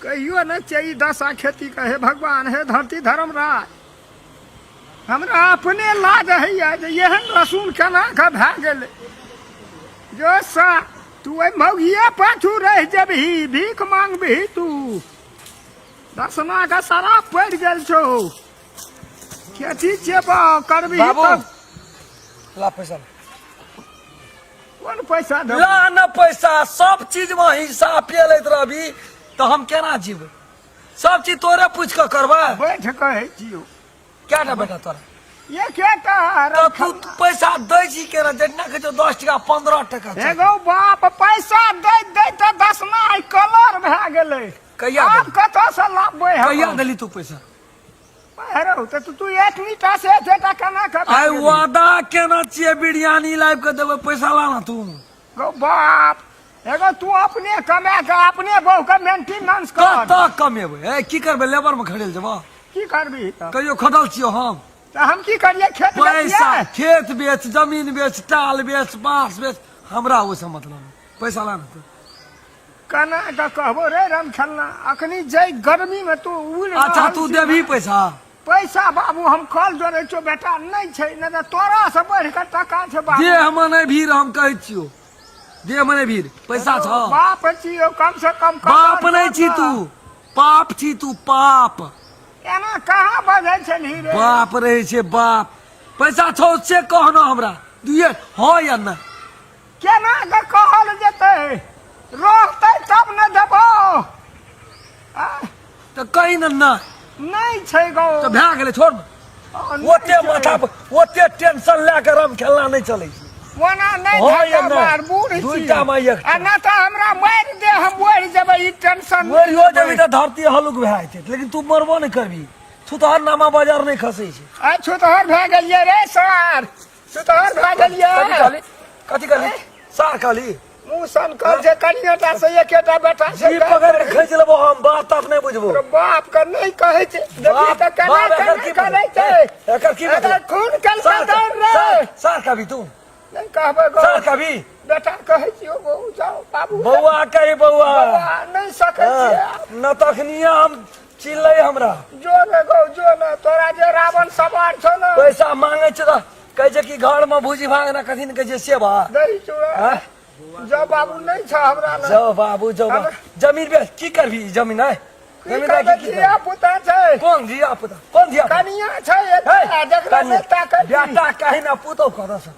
कहियो नहि छै ई दशा खेती के। हे भगवान, हे धरती धर्मराज, हमरा अपने लाज होइए जे एहन रसून केना कऽ भए गेलै। जो सा तू ओहि मौगिए पाछू रहि जेबही, भीख मांगबही तू। दसना के शराब पड़ि गेल छौ। खेती छियै बा करबही। बाबू। तब ला पैसा। कोन पैसा देबौ? ला न पैसा। सब चीज में हिस्सा पेलैत रहबी तऽ हम केना जीबै? सब चीज तोरे पूछ कऽ करबै? बैठ कहै छियौ। कएटा बेटा तोरा? एकेटा। तऽ तू पैसा दै छी केना? जेना कहै छौ 10 टका 15 टका छै। एगो बाप पैसा दैत दैत तऽ दसमा आइ कलर भए गेलै। कहिया आब देली? कतऽसँ लाबबै हम? कहिया देली तू पैसा? हेरौ तऽ तू एक मीटा से एतेटा केना कऽ भए आइ गेलै? वादा केना छियै, बिरयानी लाबि कऽ देबै। पैसा ला ना तू। गौ बाप, एगो तू अपने कमा के अपने बहू के मेंटेनेंस कर। कतऽ कमेबै? ए, की करबै? लेबर में खड़ेल जेबऽ? की करबी तऽ? कहियो खटल छियौ हम? तऽ हम की करियै? खेत पैसा बेचियै? खेत बेच, जमीन बेच, टाल बेच, बाँस बेच, हमरा ओहिसँ मतलब नहि। पैसा ला ना तू। केना कऽ कहबो रे राम खेलना, अखनी जै गर्मी में तू उड़ि अच्छा, रहल तू छी। देबही पैसा? पैसा बाबू, हम कल जोड़ै छियौ, बेटा नहि छै, नहि तऽ तोरा से बढ़ि कऽ टका छै बाबू। देह मे नहि भीड़, हम कहै छियौ, देह मे नहि भीड़। पैसा छौ? बाप छियौ, कम से कम कलर बाप नहि छी जोड़। तू पाप छी, तू पाप। एना कहाँ बजै छलही रे? बाप रहै छै बाप। पैसा छौ से कह न हमरा, दुइये हँ या नहि। केना कऽ कहल जेतै? रहतै तब ने देबौ। तऽ कही ने नहि। नहि छै गौ। तऽ भए गेलै, छोड़ ने। ओ, नहि ओते छै। माथा पर ओते टेंशन लए कऽ रम खेलना नहि चलै छै। ओना नहि। हँ या धक्का नहि? मार, बूढ़ छी। दुइटा मे एकटा। आ नहि तऽ हमरा मारि दे, हम मरि जेबै, ई टेंशन। मरियो जेबही तऽ धरती हलुक भए जेतै, लेकिन तू मरबो नहि करबही। छुतहर नामा बाजार नहि खसै छै। आ छुतहर भए गेलियै रे सर, सुतहर भए गेलियै। कथी कहली? कथी कहली? सार कहली? मुँह सन कर छै, कनिएटा से एकेटा बेटा छै। जी पकड़ के खींच लेबो हम, बात तात नहि बुझबो। तोरा बाप के नहि कहै छै, देखी बाप तऽ केना बाप एकर केना की करै मतलब? छै। ए, एकर की एकर मतलब? खून कल सार दौड़ रे। सार सार कहबी तू? नहि कहबै गो। सार कहबी? बेटा कहै छियौ गो, जाओ बाबू। बौआ कही, बौआ। बौआ नहि सकै छियै। हाँ, न तखनिये हम चिल्लै हमरा। जो ने गौ, जो ने, तोरा जे रावण सवार छौ ने। पैसा मांगे छै तऽ कहै छै कि घर में भूजी भांग ना, कथी ने कहै छै सेवा। दही चूड़ा। हाँ? जो बाबू, नहि छ हमरा लग। जाओ बाबू, जाओ बाबू। जमीन बेच की करबी? जमीन है? की जमीन करबै? राखि की धिया करबी? पुता छै। कोन धिया पुता? कोन धिया पुता? कनिया छै एकटा, जकरा नहि ताकै छी। बेटा कही ना, पुतोह कतऽ से?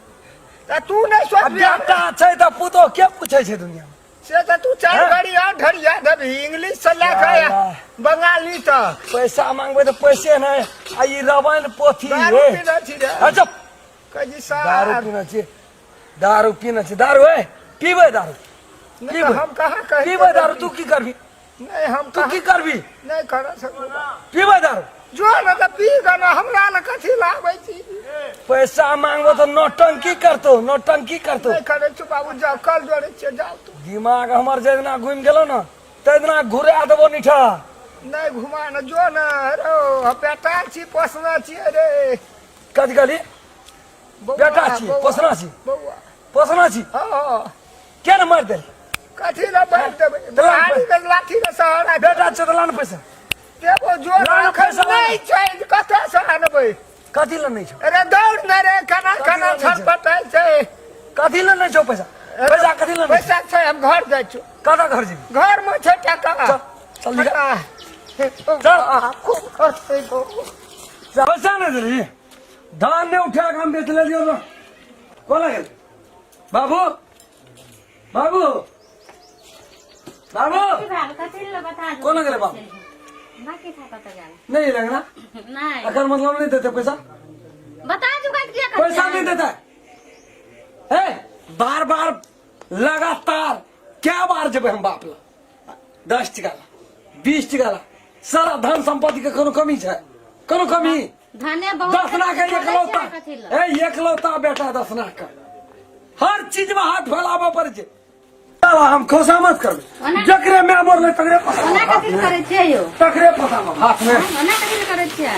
तऽ तू नहि आ सोचबी? बेटा छै तऽ पुतोह के पूछै छै दुनिया में? से तऽ तू चारि हैं? घड़ी और ढरिया देबही, इंग्लिश से लए कऽ साला। बंगाली तक। पैसा मांगबै तऽ पैसे नहि, आ ई रामायण पोथी दारू रे। पीने छी रे? अच्छा। कहै छी दारू सार। पीने छी, दारू पीने छी, दारू है? पीबै दारू? नहि तऽ पीबै? हम कहाँ कहै पीबै दारू? तू की करबी? नहि, हम तू की करबी? नहि करऽ सकबो। पीबै दारू? जो ने तऽ पी कऽ ने हमरा लए कथी लाबै छी? पैसा मांगबो तऽ नौटंकी करतौ, नौटंकी करतौ। नहि करै छी बाबू, जाउ, कल जोड़ै छियै, जाउ तू। दिमाग हमर जाहि दिना घुमि गेलौ ने, ताहि दिना घुरा देबो निठा। नहि घुमा ने, जो ने रौ, हम बेटा छी, पोसने छियै रे। कथी कहली? बौआ, बेटा छी? बौआ, पोसना छी? बौआ। पोसना छी? हँ। के ने मारि देल? कथी लए मारि देबै? तऽ लान बुढ़ारी के लाठी के सहारा। बेटा छै तऽ लान पैसा। देबो, जो। लान एखन पैसा, लान। नहि छै, कतऽ से आनबै? कथी लए नहि छौ? अरे दौड़ ने रे, केना कथी केना लए नहि छै? छटपटाइ छै। कथी लए नहि छौ पैसा? पैसा कथी लए नहि छै? पैसा छै, हम घर जाइ छी। कतऽ घर जेबी? घर में छै टका। चल, चल निकल। चल, खूब खर्चै गो। पैसा नहि देली, धान नहि उठा कऽ हम बेच लेलियौ ने। कोना गेल बाबू? बाबू, बाबू। की भेल? कथी लए बता दू। कोना गेलै बाबू? बाकी था कतऽ गेल? नहीं लगना। नहि। एकर मतलब नहीं देते पैसा? बता दू कथी किया करते? पैसा नहीं देता है। बार बार लगातार क्या बार जेबै हम बाप ला? 10 टका ला, 20 टका ला, सारा धन संपत्ति के कोनो कमी छै? कोनो कमी? धने बहुत। दसना के एकलौता। कथी लए? ए, एकलौता बेटा दसना के हर चीज में हाथ फैलाबऽ पड़ै छै। साला, हम खोसामत करबै। जकरे माय मरलै तकरे ओना कथी लए करै छियै यौ? तकरे फसाबऽ हाथ में। ओना कथी लए करै छियै?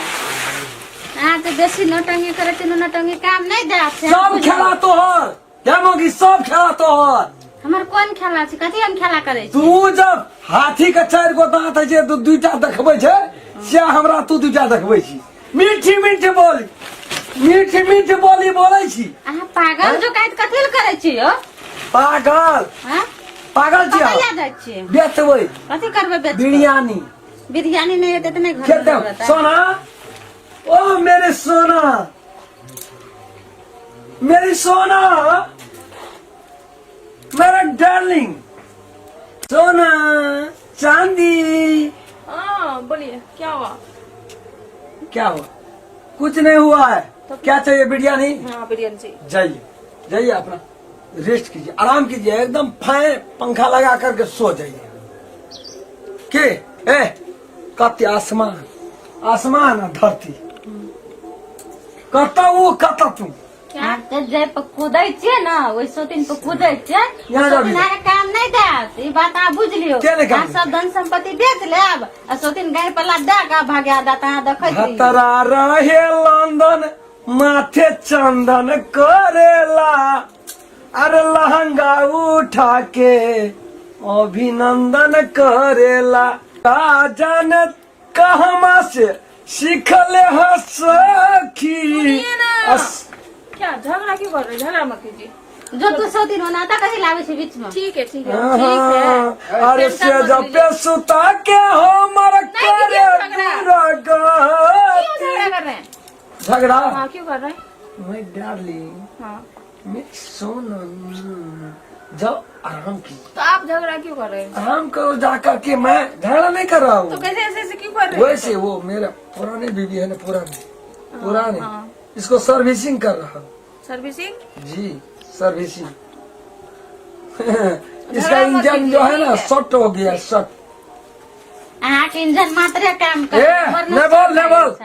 अहाँ तऽ बेसी नौटंकी करै छियै। नौटंकी काम नहि देत से। सब खेला तोहर, हे मौगी, सब खेला तोहर। हमर कोन खेला छै कथी हम खेला करै छी तू जब हाथी के चारि गो दांत होइ छै तऽ दूटा देखबै छै से हमरा तू दूटा देखबै छी मीठी मीठी बोली मीठी मीठी बोली बोलै छी अहाँ पागल जोकाइत कथी लए करै छी यौ पागल हँ पागल छी कतऽ अहाँ। लए जाइ छी बेचबै कथी करबै बेच कऽ? बिरयानी बिरयानी नहि हेतै तऽ नहि घर खेतै सोना ओ मेरे सोना मेरी सोना मेरा डार्लिंग सोना चांदी हाँ बोलिए क्या हुआ क्या हुआ कुछ नहीं हुआ है तो क्या चाहिए बिरयानी हाँ बिरयानी चाहिए जाइए जाइए अपना रेस्ट कीजिए आराम कीजिए एकदम फैन पंखा लगा करके सो जाइए के ए कते आसमान आसमान आ धरती कतऽ ओ कतऽ तू अहाँ तऽ जाहि पर कुदै छियै ने ओहि सोतिन पर कुदै छियै यहाँ जाबी। सोतिन अहाँके काम नहि देत ई बात अहाँ बुझि लियौ किया नहि काम अहाँ सब धन संपत्ति बेच लेब आ सोतिन गाय पर लाद दए कऽ भगा देत अहाँ देखैत रहियौ। भतरा रहे लंदन माथे चंदन करेला अरे लहंगा उठा के अभिनंदन करेला का जाने कहमा से सीखले ह सखी सुनिए ना। अस- क्या झगड़ा क्यों कर रहे हो झगड़ा मत कीजिए जो तू सोतिन ओना तऽ कथी लाबै छै बीच में ठीक है ठीक है ठीक है अरे टेंशन से मत जब लीजिए। पे सुता के हमर नहीं करे कीजिए झगड़ा। दुर्गति। क्यों झगड़ा कर रहे हैं झगड़ा हाँ क्यों कर रहे हैं मैं डार्लिंग हाँ मैं सोना जाओ आराम कीजिए तो आप झगड़ा क्यों कर रहे हैं आराम करो जा करके मैं झगड़ा नहीं कर रहा तो हूँ कैसे ऐसे ऐसे क्यों कर रहे हैं वैसे वो मेरा पुराने बीबी है ना पुराने पुराने हाँ। इसको सर्विसिंग कर रहा हूँ सर्विसिंग जी सर्विसिंग इसका झगड़ा मत इंजन जो है कीजिए, ना ठीक है। शॉर्ट हो गया शॉर्ट अहाँके इंजन मात्रे काम ए करे नहीं बोल नहीं बोल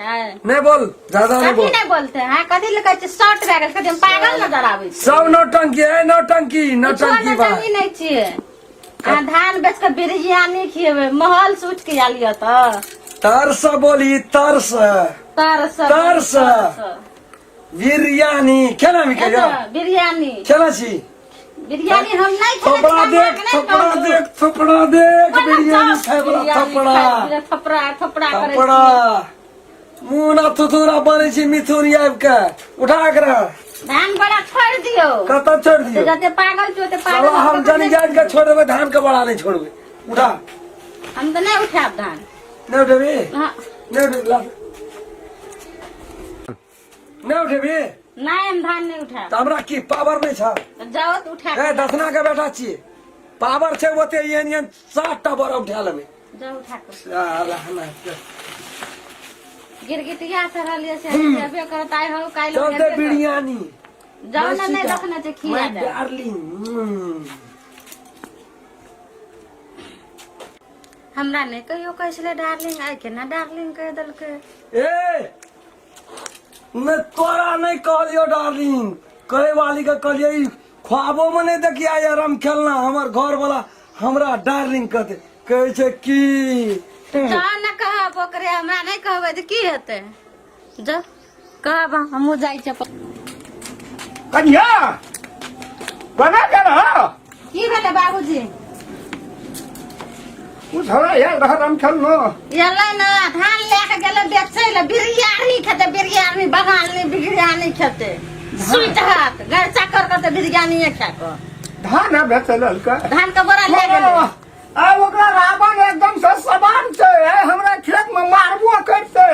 नहीं बोल ज्यादा नहीं कथी बोल नहि बोलते अहाँ कथी लए कहै छियै शॉर्ट भए गेल कथी हम पागल नजर आबै छी सब नौटंकी है नौटंकी कुछो नौटंकी बा नौटंकी नहि छियै अहाँ धान बेच कऽ बिरयानी खियेबै महल से उठि के आयल यऽ तऽ तरस बोली तरस तरस तरस। बिरयानी केना मिके एतऽ बिरयानी केना छी बिरयानी हम नहि खेबै थोपड़ा तऽ देख अहाँके नहि थोपड़ा कहलहुँ। देख थोपड़ा देख कोना बिरयानी जाउ? खाय वाला बिरयानी थोपड़ा खाय वाला थोपड़ा थोपड़ा करै थोपड़ा छियै। मुँह ना थुथुरा बनै छै मिथुन आबि के उठा एकरा धान बड़ा छोड़ि दियौ कतऽ छोड़ से दियौ जते पागल छियै ओते पागल साला हम हम जानी जान के छोड़ देबै धान के बड़ा नहि छोड़बै उठा हम तऽ नहि उठायब धान नहि उठेबी हाँ, नहि उठेबी ला। नहि उठेबी नहि हम धान नहि उठायब तऽ हमरा की पावर नहि छै तऽ जाओ तऽ उठा ए के दसना के बेटा छियै पावर छै ओते एहन एहन सातटा बड़ा उठा लेबै जाओ उठा के साला हमरा गिरगिटिया चढ़ल ये से हेबे करत आइ हो काल्हि चलते हेबे करत। बिरयानी जाओ ने नहि रखने छै खिया माय दे डार्लिंग हमरा नहि कहियो कहै छलै डार्लिंग आइ केना डार्लिंग कहि देलकै ए मैं तोरा नहीं कहलियो डार्लिंग कहे वाली के कहलिए ई ख्वाबो में नहीं देखिया यार हम खेलना हमर घर वाला हमरा डार्लिंग कहते कहै छै की जा ने कहब ओकरे हमरा नहि कहबै तऽ की हेतै जा कहब हमहूँ जाइ छियै अपन। कनिया बना गेल हँ की भेलै बाबूजी ओ छौड़ा आयल रह राम खेलनो एलै ने धान लए के गेलै बेचै लए बिरयानी खेतै बिरयानी बगान बिरयानी खेतै सुति हाथ घर चाकर करतै बिरयानिए खा कऽ धान बेचै ललकै धान के बोरा लए गेलै आ ओकरा रावण एकदम से समान छै ए, हमरा खेत में मारबो करते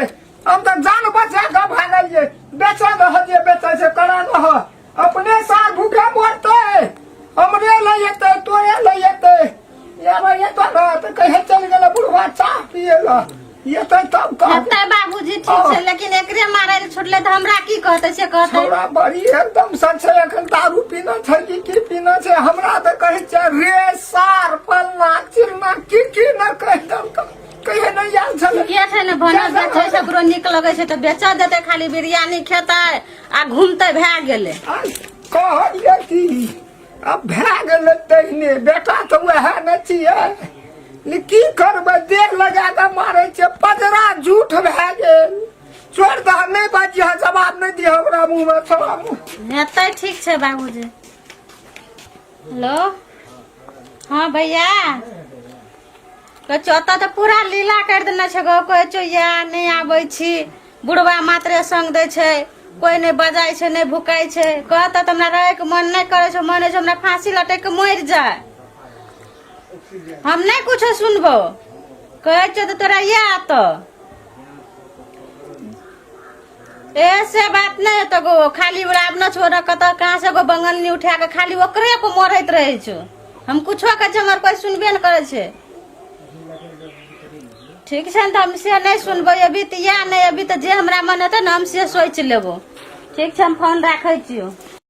हम तऽ जान बचा कऽ भागलियै बेचऽ रहलियै बेचै छै करा रह अपने सार भूखे मरतै हमरे लए एतै तोरे लए एतै यार एतऽ न तऽ कहे चलि गेलै बुढ़वा चाह पिए लए एतै तब कह हेतै बाबूजी ठीक छै लेकिन एकरे मारै लए छुटलै तऽ हमरा की कहतै से कहतै छौड़ा बड़ी एकदम से छै एखन दारू पीना छै कि की पीना छै हमरा तऽ कहै छै रे सार फलना चिलना की की न कहि देलकै कहियो नहि आयल छलै ठीके छै ने भानस बेचै छै ओकरो नीक लगै छै तऽ बेचऽ देतै खाली बिरयानी खेतै आ घूमतै भए गेलै आ कहलियै की आब भए गेलै तहिने बेटा तऽ उएह ने छियै लेकिन की करबै देह लगा कऽ मारै छै पजरा झूठ भए गेल छोड़ि दह नहि बाजिह जवाब नहि दिह ओकरा मुँहमे छोड़ा मुँह हेतै ठीक छै बाबूजी हेलो हाँ भैया, कहै छियौ ओतऽ तऽ पूरा लीला करि देने छै गो। कहै छियौ या नहि आबै छी, बुढ़वा मात्रे संग दै छै, कोइ नहि बजाइ छै, नहि भुकाइ छै। कहतऽ तऽ हमरा रहैके मन नहि करै छै, मन होइ छै हमरा फाँसी लटकि कऽ मरि जाय। हम नहि कुछो सुनबो। कहै छियौ तऽ तोरा इएह आतऽ ए से बात नहि हेतौ गो। खाली ओकरा अपना छोड़ कतऽ कहाँ से गो बंगलनी उठा कऽ खाली ओकरे पर मरैत रहै छौ। हम कुछो कहै छियै, हमर कोइ सुनबे नहि करै छै। ठीक छै ने, तऽ हम से नहि सुनबै अभी तऽ। इएह नहि अभी तऽ जे हमरा मन हेतै ने, हम से सोचि लेबो। ठीक छै, हम फोन राखै छियौ।